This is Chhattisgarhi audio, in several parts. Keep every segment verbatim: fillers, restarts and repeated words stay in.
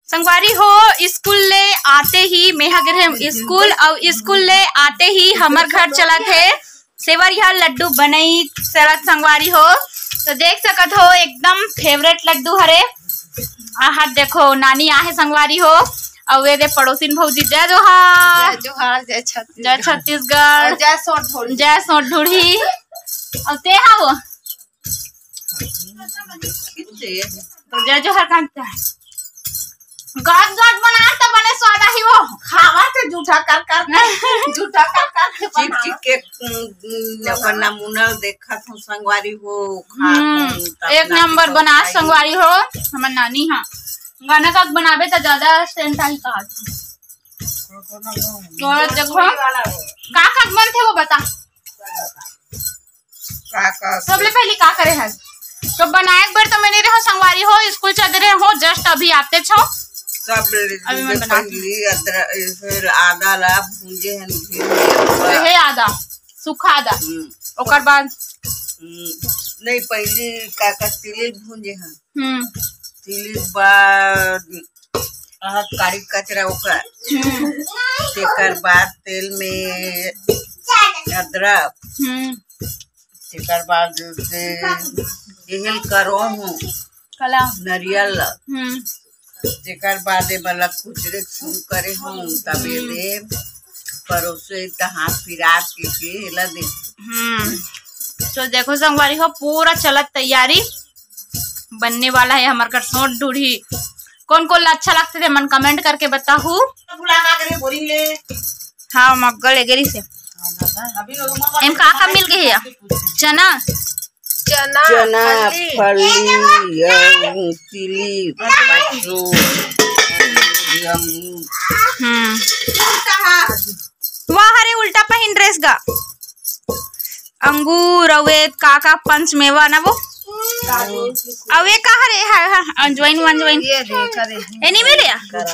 संगवारी हो, स्कूल ले आते ही मेहा गे रहेंव स्कूल, अउ स्कूल ले आते ही हमर घर चलत हे सेवरिया लड्डू बनई चलत संगवारी हो। तो देख सकत हो एकदम फेवरेट लड्डू हरे। आहा देखो नानी आहे संगवारी हो, अउ ये दे पड़ोसिन भौजी। जय जोहार। जय जोहार, जय छत्तीसगढ़। जय छत्तीसगढ़। अउ जय सोंठ ढूढ़ी। जय सोंठ ढूढ़ी। अउ ते हा वो। तो जय जोहार कांता। गाज गाज बना त बने स्वाद आही वो। खावा तो जूठा कर कर के, जूठा कर कर के चिप बना। चिप के, उम, उम, अपन नमूना देखत हूँ संगवारी हो, खात हम्म, हूँ, त एक अपना नंबर के बना खाई। संगवारी हो, हमर नानी हा। गाना का बनाबे त ज्यादा सेंट आही कहा। तो देखो, का का बनथे वो बता। का का सबले पहली का करे हस? तो बनाए के बेर तो मैं नइ रहेंव संगवारी हो, स्कूल चल रहे हो, just अभी आते छो। सब ले अभी मैं बनाती हूँ। पहली अदरक, फिर आदा ला भूंजे हन घी में। तो हे आदा, सूखा आदा। हम्म। ओकर बाद? हम्म, नहीं, पहली का का तिली भूंजे हन। हम्म। तिली बाद आहा, काड़ी कचरा ओकर। हम्म। तेकर बाद तेल में अदरक, हम्म। तेकर बाद से एहल करो हूँ कला। नरियल ला। हम्म। तेकर बाद ए वाला कुचरे शुरू करे हूँ, तब ये हम्म। दे परोसे त हाथ पिरा के, के एला दे। हम्म। तो देखो संगवारी हो, पूरा चलत तैयारी बनने वाला है हमर कर सोंठ ढूढ़ी। कौन कौन ला अच्छा लगथे ते मन comment करके बताहू। हाँ, मग्गल एगेरी से। एम का का मिल गए हे? चना, चना, चना, फली। फली, अउ तिली, सरसों, अउ हम्म। वाह रे, उल्टा पहिन ड्रेस गा। अंगूर अउ ए का का पंच मेवा ना वो। अउ ए का हरे? हा, हा, अंजवाइन, अंजवाइन। ये दे, करे। ए नहीं मिले? करे।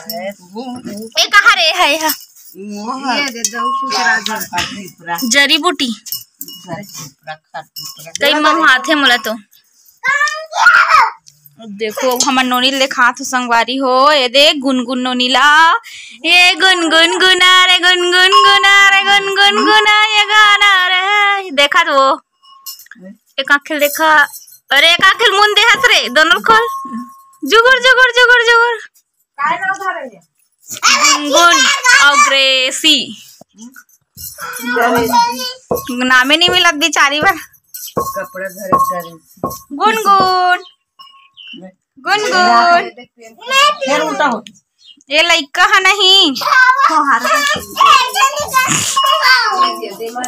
ए का हरे? है, है। ये दे दो कुछ राजा। जड़ी बूटी। कई मम हाथे मोला तो। देखो, अब हमर नोनी ल देखात हो संगवारी हो, ये दे गुनगुन नोनी ला, ये गुनगुन गुना रे, गुनगुन गुना रे, गुनगुन गुना, ये गाना रे, देखा तो वो, एक आँख ले देखा, अरे एक आँख ले मुन दे हस रे, दोनों खोल, जुगुर, जुगुर, जुगुर, जुगुर। काय नाव धरे हे? गुनगुन अउ ग्रेसी। नामे नहीं मिलत बिचारी बर। कपड़ा धरे हे। गुनगुन, गुनगुन। फेर उल्टा हो। ये लइका ह नहीं।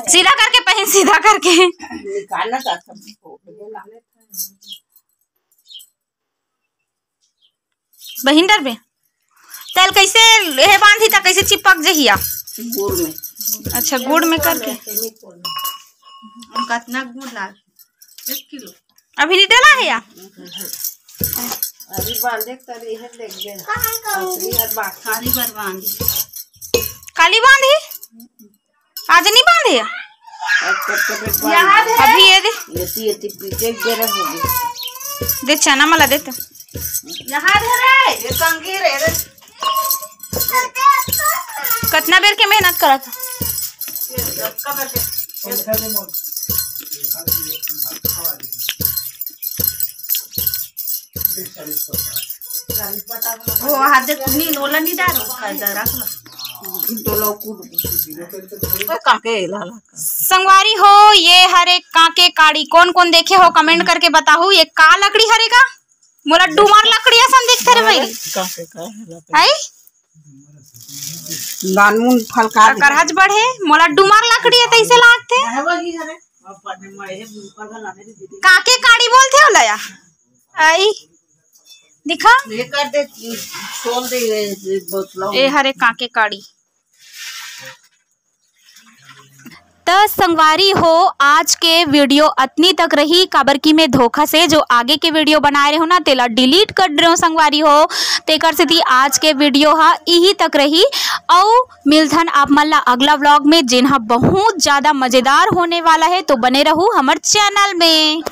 सीधा करके पहिन, सीधा करके। निकालना चाहता हूँ। बहिन डरबे? तेल कैसे हे बांधी त कैसे चिपक जहिया? गुड़ में। अच्छा, गुड़ में करके। कतना गुड़ लाग? एक किलो। अभी नहीं डला है या? अभी बांधे के तरी है, देख दे। असली है बाकी। काली बार बांधी। काली बांधी? आज नहीं बांधे? आज कब तक एक बार यहाँ दे। अभी ये दे। एती, एती पीछे एक बेर हो गई। दे चना मला दे तो। यहाँ दे रे, ये संगी रे, रे। कतना बेर के मेहनत करत? ये कब से? वो हाथ दे कुनी नोला नहीं डारो, कायदा रख लो। डोलो कूद। ओ काके लाला। संगवारी हो, ये हरे काके काड़ी। कौन कौन देखे हो, comment करके बताहू। ये का लकड़ी हरे का? मोला डुमर लकड़ी असन दिखथे रे भाई। काके का है लकड़ी? आई? नानमुन फल का करहज बढ़े, मोला डुमर लकड़ी है, तैसे लागथे। काके काड़ी बोलथे ओला या? आई, दिखा। ये कर दे, खोल दे ये, ये बोतला। ए हरे काके काड़ी। त संगवारी हो, आज के video अतनी तक रही, काबर कि मैं धोखा से जो आगे के video बनाए रहे हो ना, तेला delete कर रहे हो संगवारी हो, तेकर सेती आज के video हा इही तक रही। अउ मिलथन आप मन ला अगला vlog में, जेन हा बहुत ज्यादा मजेदार होने वाला है, तो बने रहू हमर channel में।